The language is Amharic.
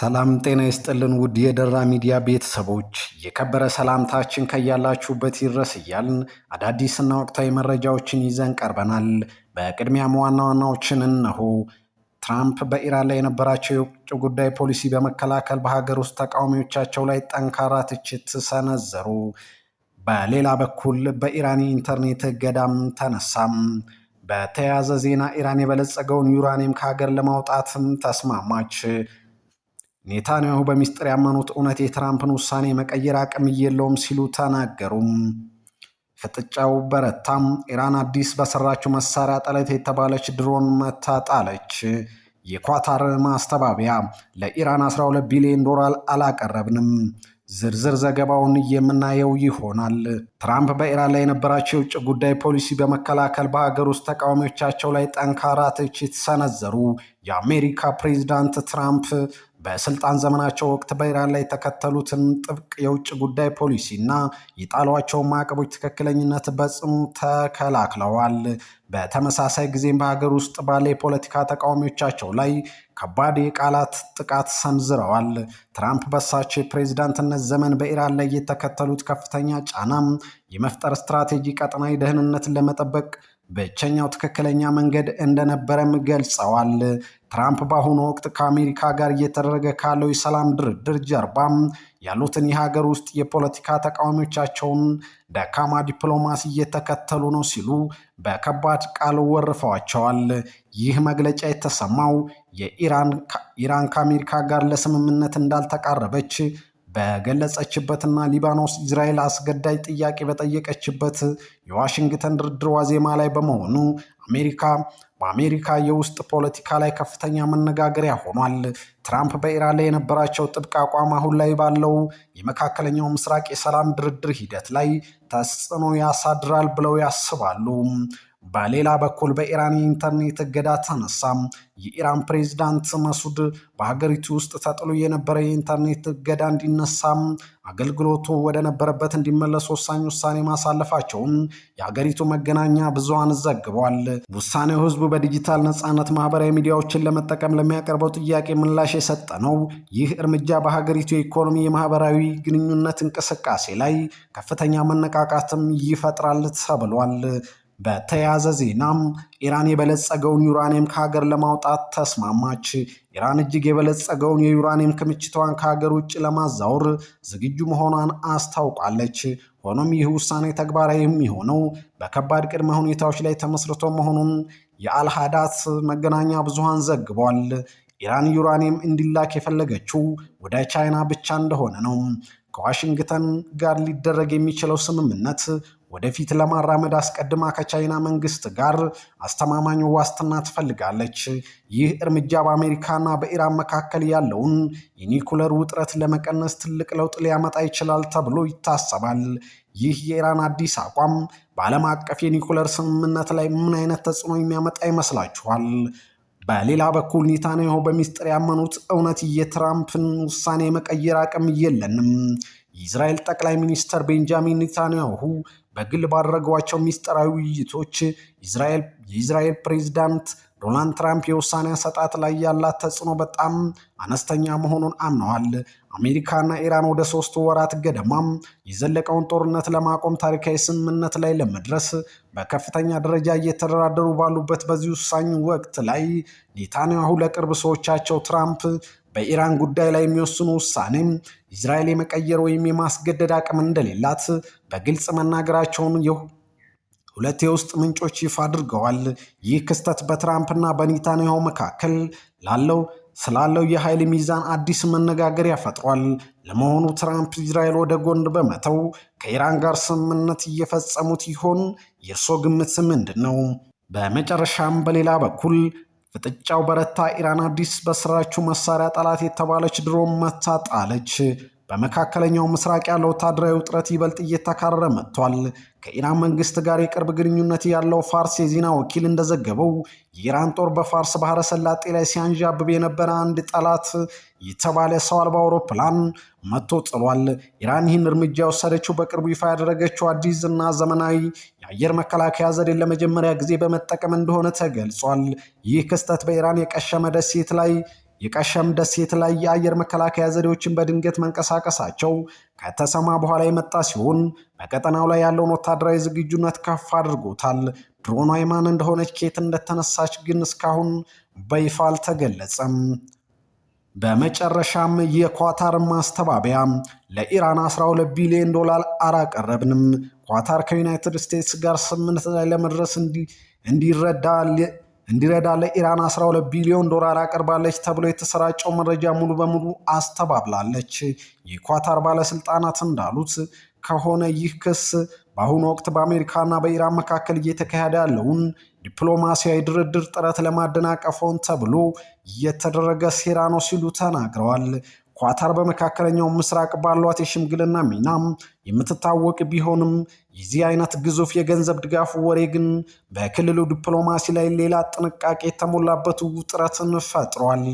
ሰላም ጤና ይስጥልን ውድ የደራ ሚዲያ ቤተሰቦች፣ የከበረ ሰላምታችን ከያላችሁበት ይድረስ እያልን አዳዲስና ወቅታዊ መረጃዎችን ይዘን ቀርበናል። በቅድሚያም ዋና ዋናዎችን እነሆ። ትራምፕ በኢራን ላይ የነበራቸው የውጭ ጉዳይ ፖሊሲ በመከላከል በሀገር ውስጥ ተቃዋሚዎቻቸው ላይ ጠንካራ ትችት ሰነዘሩ። በሌላ በኩል በኢራን የኢንተርኔት እገዳም ተነሳም። በተያያዘ ዜና ኢራን የበለጸገውን ዩራኒየም ከሀገር ለማውጣትም ተስማማች። ኔታንያሁ በሚስጥር ያመኑት እውነት የትራምፕን ውሳኔ መቀየር አቅም የለውም ሲሉ ተናገሩም። ፍጥጫው በረታም። ኢራን አዲስ በሰራችው መሳሪያ ጠለት የተባለች ድሮን መታ ጣለች። የኳታር ማስተባበያ፣ ለኢራን 12 ቢሊዮን ዶላር አላቀረብንም። ዝርዝር ዘገባውን የምናየው ይሆናል። ትራምፕ በኢራን ላይ የነበራቸው የውጭ ጉዳይ ፖሊሲ በመከላከል በሀገር ውስጥ ተቃዋሚዎቻቸው ላይ ጠንካራ ትችት ሰነዘሩ። የአሜሪካ ፕሬዚዳንት ትራምፕ በስልጣን ዘመናቸው ወቅት በኢራን ላይ የተከተሉትን ጥብቅ የውጭ ጉዳይ ፖሊሲ እና የጣሏቸውን ማዕቀቦች ትክክለኝነት በጽኑ ተከላክለዋል። በተመሳሳይ ጊዜም በሀገር ውስጥ ባለ የፖለቲካ ተቃዋሚዎቻቸው ላይ ከባድ የቃላት ጥቃት ሰንዝረዋል። ትራምፕ በሳቸው የፕሬዚዳንትነት ዘመን በኢራን ላይ የተከተሉት ከፍተኛ ጫናም የመፍጠር ስትራቴጂ ቀጠናዊ ደህንነትን ለመጠበቅ ብቸኛው ትክክለኛ መንገድ እንደነበረም ገልጸዋል። ትራምፕ በአሁኑ ወቅት ከአሜሪካ ጋር እየተደረገ ካለው የሰላም ድርድር ጀርባም ያሉትን የሀገር ውስጥ የፖለቲካ ተቃዋሚዎቻቸውን ደካማ ዲፕሎማሲ እየተከተሉ ነው ሲሉ በከባድ ቃል ወርፈዋቸዋል። ይህ መግለጫ የተሰማው የኢራን ከአሜሪካ ጋር ለስምምነት እንዳልተቃረበች በገለጸችበትና ሊባኖስ እስራኤል አስገዳጅ ጥያቄ በጠየቀችበት የዋሽንግተን ድርድር ዋዜማ ላይ በመሆኑ አሜሪካ በአሜሪካ የውስጥ ፖለቲካ ላይ ከፍተኛ መነጋገሪያ ሆኗል። ትራምፕ በኢራን ላይ የነበራቸው ጥብቅ አቋም አሁን ላይ ባለው የመካከለኛው ምስራቅ የሰላም ድርድር ሂደት ላይ ተጽዕኖ ያሳድራል ብለው ያስባሉ? በሌላ በኩል በኢራን የኢንተርኔት እገዳ ተነሳ። የኢራን ፕሬዝዳንት መሱድ በሀገሪቱ ውስጥ ተጥሎ የነበረ የኢንተርኔት እገዳ እንዲነሳም አገልግሎቱ ወደ ነበረበት እንዲመለስ ወሳኝ ውሳኔ ማሳለፋቸውን የሀገሪቱ መገናኛ ብዙሃን ዘግቧል። ውሳኔው ህዝቡ በዲጂታል ነጻነት ማህበራዊ ሚዲያዎችን ለመጠቀም ለሚያቀርበው ጥያቄ ምላሽ የሰጠ ነው። ይህ እርምጃ በሀገሪቱ የኢኮኖሚ፣ የማህበራዊ ግንኙነት እንቅስቃሴ ላይ ከፍተኛ መነቃቃትም ይፈጥራል ተብሏል። በተያያዘ ዜናም ኢራን የበለጸገውን ዩራኒየም ከሀገር ለማውጣት ተስማማች። ኢራን እጅግ የበለጸገውን የዩራኒየም ክምችቷን ከሀገር ውጭ ለማዛወር ዝግጁ መሆኗን አስታውቃለች። ሆኖም ይህ ውሳኔ ተግባራዊ የሚሆነው በከባድ ቅድመ ሁኔታዎች ላይ ተመስርቶ መሆኑን የአልሃዳት መገናኛ ብዙሃን ዘግቧል። ኢራን ዩራኒየም እንዲላክ የፈለገችው ወደ ቻይና ብቻ እንደሆነ ነው። ከዋሽንግተን ጋር ሊደረግ የሚችለው ስምምነት ወደፊት ለማራመድ አስቀድማ ከቻይና መንግስት ጋር አስተማማኝ ዋስትና ትፈልጋለች። ይህ እርምጃ በአሜሪካና በኢራን መካከል ያለውን የኒኩለር ውጥረት ለመቀነስ ትልቅ ለውጥ ሊያመጣ ይችላል ተብሎ ይታሰባል። ይህ የኢራን አዲስ አቋም በዓለም አቀፍ የኒኩለር ስምምነት ላይ ምን አይነት ተጽዕኖ የሚያመጣ ይመስላችኋል? በሌላ በኩል ኔታንያሁ በሚስጥር ያመኑት እውነት የትራምፕን ውሳኔ የመቀየር አቅም የለንም። የእስራኤል ጠቅላይ ሚኒስትር ቤንጃሚን ኔታንያሁ በግል ባደረጓቸው ሚስጥራዊ ውይይቶች የእስራኤል ፕሬዝዳንት ዶናልድ ትራምፕ የውሳኔ አሰጣጥ ላይ ያላት ተጽዕኖ በጣም አነስተኛ መሆኑን አምነዋል። አሜሪካና ኢራን ወደ 3 ወራት ገደማም የዘለቀውን ጦርነት ለማቆም ታሪካዊ ስምምነት ላይ ለመድረስ በከፍተኛ ደረጃ እየተደራደሩ ባሉበት በዚህ ወሳኝ ወቅት ላይ ኔታንያሁ ለቅርብ ሰዎቻቸው ትራምፕ በኢራን ጉዳይ ላይ የሚወስኑ ውሳኔ እስራኤል የመቀየር ወይም የማስገደድ አቅም እንደሌላት በግልጽ መናገራቸውን ሁለት የውስጥ ምንጮች ይፋ አድርገዋል። ይህ ክስተት በትራምፕና በኔታንያሁ መካከል ስላለው የኃይል ሚዛን አዲስ መነጋገሪያ ፈጥሯል። ለመሆኑ ትራምፕ እስራኤል ወደ ጎን በመተው ከኢራን ጋር ስምምነት እየፈጸሙት ይሆን? የእርሶ ግምት ምንድን ነው? በመጨረሻም በሌላ በኩል ፍጥጫው በረታ። ኢራን አዲስ በሰራችው መሳሪያ ጠላት የተባለች ድሮን መታ ጣለች። በመካከለኛው ምስራቅ ያለው ወታደራዊ ውጥረት ይበልጥ እየተካረረ መጥቷል። ከኢራን መንግስት ጋር የቅርብ ግንኙነት ያለው ፋርስ የዜና ወኪል እንደዘገበው የኢራን ጦር በፋርስ ባህረ ሰላጤ ላይ ሲያንዣብብ የነበረ አንድ ጠላት የተባለ ሰው አልባ አውሮፕላን መቶ ጥሏል። ኢራን ይህን እርምጃ የወሰደችው በቅርቡ ይፋ ያደረገችው አዲስ እና ዘመናዊ የአየር መከላከያ ዘዴን ለመጀመሪያ ጊዜ በመጠቀም እንደሆነ ተገልጿል። ይህ ክስተት በኢራን የቀሸመ ደሴት ላይ የቀሸም ደሴት ላይ የአየር መከላከያ ዘዴዎችን በድንገት መንቀሳቀሳቸው ከተሰማ በኋላ የመጣ ሲሆን በቀጠናው ላይ ያለውን ወታደራዊ ዝግጁነት ከፍ አድርጎታል። ድሮኗ የማን እንደሆነች፣ ከየት እንደተነሳች ግን እስካሁን በይፋ አልተገለጸም። በመጨረሻም የኳታር ማስተባበያ፣ ለኢራን 12 ቢሊዮን ዶላር አላቀረብንም። ኳታር ከዩናይትድ ስቴትስ ጋር ስምምነት ላይ ለመድረስ እንዲረዳ ለኢራን 12 ቢሊዮን ዶላር አቅርባለች ተብሎ የተሰራጨው መረጃ ሙሉ በሙሉ አስተባብላለች። የኳታር ባለስልጣናት እንዳሉት ከሆነ ይህ ክስ በአሁኑ ወቅት በአሜሪካና በኢራን መካከል እየተካሄደ ያለውን ዲፕሎማሲያዊ ድርድር ጥረት ለማደናቀፍ ሆን ተብሎ የተደረገ ሴራ ነው ሲሉ ተናግረዋል። ኳታር በመካከለኛው ምስራቅ ባሏት የሽምግልና ሚና የምትታወቅ ቢሆንም የዚህ አይነት ግዙፍ የገንዘብ ድጋፍ ወሬ ግን በክልሉ ዲፕሎማሲ ላይ ሌላ ጥንቃቄ የተሞላበት ውጥረትን ፈጥሯል።